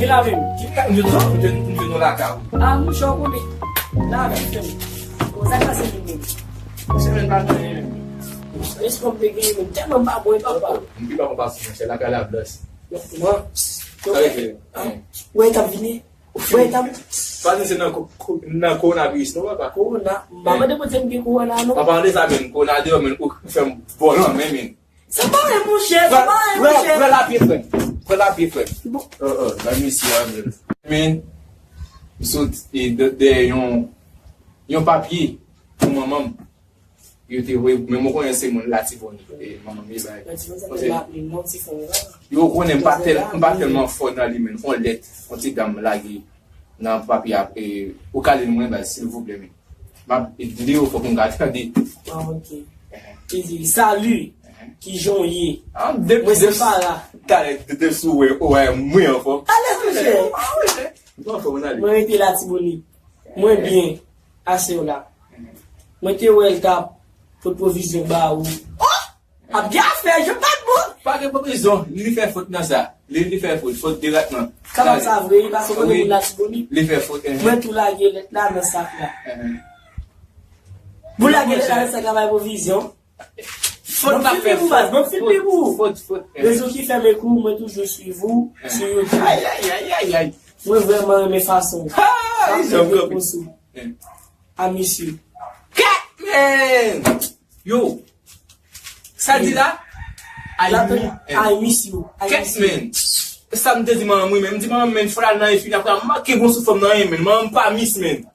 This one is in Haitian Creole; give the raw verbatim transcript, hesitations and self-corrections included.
E la menm. Ki ka m jwenn nou? M jwenn, m jwenn nou lakay ou. A, mouche, w konnen. La menm, frè m. Bon, sa k pase menm menm? Se menm pa gen menm. Espwa m te genyen menm. Tèlman m pa bon, e papa. M pi pa bon pase, monchè, lakay la blanch. Kòman? Sa rive. Wè, t ap vini. Wè, t ap. Pa di se nan ko-, ko-, nan kowonaviris, non, papa? Kowona? M pa mande Bondye m gen kowona, non. An palan de sa, menm, kowona deyò, menm, ou fè m vòlò, menm, menm. Se pa vre, monchè, se pa vre, monchè. Pran lapye, frè m. Pran lapye, frè m. Bon. Oh, oh, la misye a, men. Men, m sot e dè-, dèyè yon, yon papye pou manman m. Yo te voye, men mwen konnen se moun Latibonit, e manman m ye bay. Latibonit, sa te raple non ti frè m la. Yo konnen m pa tèl-, m pa tèlman fò nan li, men. Yon lèt, yon ti dam lage nan papye a, e, ou ka li l mwen, baz, silvouplè, men. M ap li yo, fòk m ka tande. Ah, ok. Li di, "Salut, kijan w ye?" Ah, depi, mwen se Farah. Talè, de, de sou wè, ou wè mwen anfòm. Alèz, monchè. Ah, monchè. Mwen anfòm, mwen ale. Mwen rete Latibonit. Mwen byen, aswè la. Mwen te wè l t ap pot pwovizyon ba ou. Oh! Ap gen afè, je pa t bon. Pa gen pwovizyon, li fè fot nan sa. Li, li fè fot, fot de ratman. Kapab sa vre, wi, paske w konnen moun Latibonit. Li fè fot, eh. Mwen tou lage lèt la nan sak la. Eh. Pou lage lèt la nan sak la, bay pwovizyon. Fot la fè fot. Mwen fil pou baz, mwen fil pou. Fot, fot, eh. Rezon ki fè m ekri w, mwen toujou swiv ou sou YouTube. Ay, ay, ay, ay, ay. Mwen vrèman renmen fason w. Ha! Jan m kanpe. Eh. I miss you. Kat, man! Yo! Sa l di la? I miss you. I miss you. Kat, man! Sa m te di manman m, wi, men m di manman m, men, fò l al nan enfini, apre a, m manke bon sou fanm nan, men manman m pa miss, men.